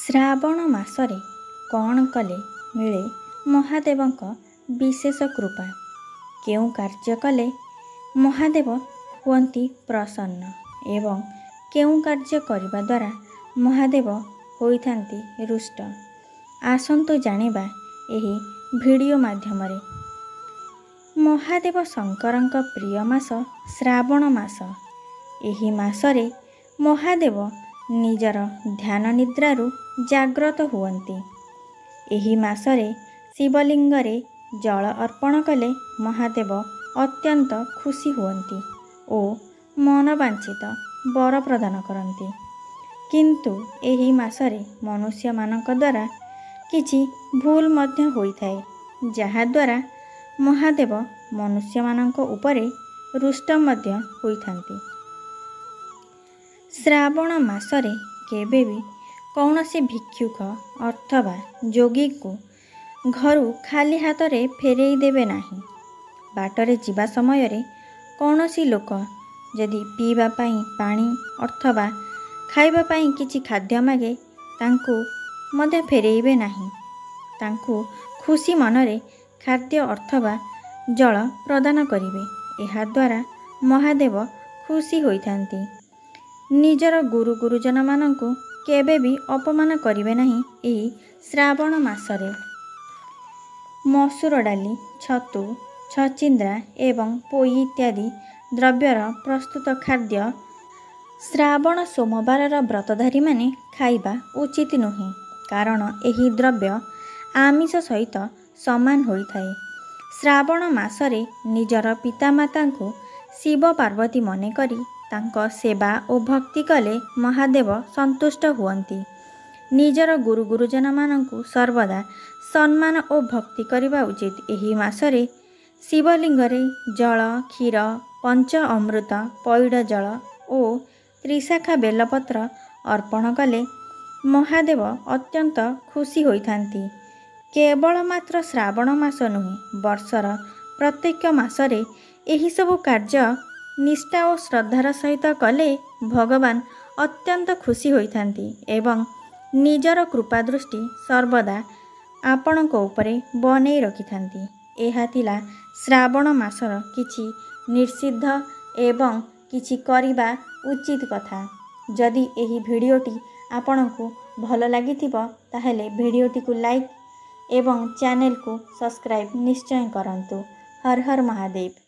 ଶ୍ରାବଣ ମାସରେ କ'ଣ କଲେ ମିଳେ ମହାଦେବଙ୍କ ବିଶେଷ କୃପା? କେଉଁ କାର୍ଯ୍ୟ କଲେ ମହାଦେବ ହୁଅନ୍ତି ପ୍ରସନ୍ନ ଏବଂ କେଉଁ କାର୍ଯ୍ୟ କରିବା ଦ୍ୱାରା ମହାଦେବ ହୋଇଥାନ୍ତି ରୁଷ୍ଟ? ଆସନ୍ତୁ ଜାଣିବା ଏହି ଭିଡ଼ିଓ ମାଧ୍ୟମରେ। ମହାଦେବ ଶଙ୍କରଙ୍କ ପ୍ରିୟ ମାସ ଶ୍ରାବଣ ମାସ। ଏହି ମାସରେ ମହାଦେବ ନିଜର ଧ୍ୟାନ ନିଦ୍ରାରୁ ଜାଗ୍ରତ ହୁଅନ୍ତି। ଏହି ମାସରେ ଶିବଲିଙ୍ଗରେ ଜଳ ଅର୍ପଣ କଲେ ମହାଦେବ ଅତ୍ୟନ୍ତ ଖୁସି ହୁଅନ୍ତି ଓ ମନବାଞ୍ଛିତ ବର ପ୍ରଦାନ କରନ୍ତି। କିନ୍ତୁ ଏହି ମାସରେ ମନୁଷ୍ୟମାନଙ୍କ ଦ୍ୱାରା କିଛି ଭୁଲ ମଧ୍ୟ ହୋଇଥାଏ, ଯାହାଦ୍ୱାରା ମହାଦେବ ମନୁଷ୍ୟମାନଙ୍କ ଉପରେ ରୁଷ୍ଟ ମଧ୍ୟ ହୋଇଥାନ୍ତି। ଶ୍ରାବଣ ମାସରେ କେବେ ବି କୌଣସି ଭିକ୍ଷୁକ ଅଥବା ଯୋଗୀଙ୍କୁ ଘରୁ ଖାଲି ହାତରେ ଫେରେଇ ଦେବେ ନାହିଁ। ବାଟରେ ଯିବା ସମୟରେ କୌଣସି ଲୋକ ଯଦି ପିଇବା ପାଇଁ ପାଣି ଅଥବା ଖାଇବା ପାଇଁ କିଛି ଖାଦ୍ୟ ମାଗେ, ତାଙ୍କୁ ମଧ୍ୟ ଫେରେଇବେ ନାହିଁ। ତାଙ୍କୁ ଖୁସି ମନରେ ଖାଦ୍ୟ ଅଥବା ଜଳ ପ୍ରଦାନ କରିବେ। ଏହାଦ୍ୱାରା ମହାଦେବ ଖୁସି ହୋଇଥାନ୍ତି। ନିଜର ଗୁରୁ ଗୁରୁଜନମାନଙ୍କୁ କେବେ ବି ଅପମାନ କରିବେ ନାହିଁ। ଏହି ଶ୍ରାବଣ ମାସରେ ମସୁର ଡାଲି, ଛତୁ, ଛଚିନ୍ଦ୍ରା ଏବଂ ପୋଇ ଇତ୍ୟାଦି ଦ୍ରବ୍ୟର ପ୍ରସ୍ତୁତ ଖାଦ୍ୟ ଶ୍ରାବଣ ସୋମବାରର ବ୍ରତଧାରୀମାନେ ଖାଇବା ଉଚିତ ନୁହେଁ, କାରଣ ଏହି ଦ୍ରବ୍ୟ ଆମିଷ ସହିତ ସମାନ ହୋଇଥାଏ। ଶ୍ରାବଣ ମାସରେ ନିଜର ପିତାମାତାଙ୍କୁ ଶିବ ପାର୍ବତୀ ମନେକରି ତାଙ୍କ ସେବା ଓ ଭକ୍ତି କଲେ ମହାଦେବ ସନ୍ତୁଷ୍ଟ ହୁଅନ୍ତି। ନିଜର ଗୁରୁ ଗୁରୁଜନମାନଙ୍କୁ ସର୍ବଦା ସମ୍ମାନ ଓ ଭକ୍ତି କରିବା ଉଚିତ। ଏହି ମାସରେ ଶିବଲିଙ୍ଗରେ ଜଳ, କ୍ଷୀର, ପଞ୍ଚ ଅମୃତ, ପଇଡ଼ ଜଳ ଓ ତ୍ରିଶାଖା ବେଲପତ୍ର ଅର୍ପଣ କଲେ ମହାଦେବ ଅତ୍ୟନ୍ତ ଖୁସି ହୋଇଥାନ୍ତି। କେବଳ ମାତ୍ର ଶ୍ରାବଣ ମାସ ନୁହେଁ, ବର୍ଷର ପ୍ରତ୍ୟେକ ମାସରେ ଏହିସବୁ କାର୍ଯ୍ୟ ନିଷ୍ଠା ଓ ଶ୍ରଦ୍ଧାର ସହିତ କଲେ ଭଗବାନ ଅତ୍ୟନ୍ତ ଖୁସି ହୋଇଥାନ୍ତି ଏବଂ ନିଜର କୃପା ଦୃଷ୍ଟି ସର୍ବଦା ଆପଣଙ୍କ ଉପରେ ବନେଇ ରଖିଥାନ୍ତି। ଏହା ଥିଲା ଶ୍ରାବଣ ମାସର କିଛି ନିଷିଦ୍ଧ ଏବଂ କିଛି କରିବା ଉଚିତ କଥା। ଯଦି ଏହି ଭିଡ଼ିଓଟି ଆପଣଙ୍କୁ ଭଲ ଲାଗିଥିବ, ତାହେଲେ ଭିଡ଼ିଓଟିକୁ ଲାଇକ୍ ଏବଂ ଚ୍ୟାନେଲକୁ ସବସ୍କ୍ରାଇବ୍ ନିଶ୍ଚୟ କରନ୍ତୁ। ହର ହର ମହାଦେବ।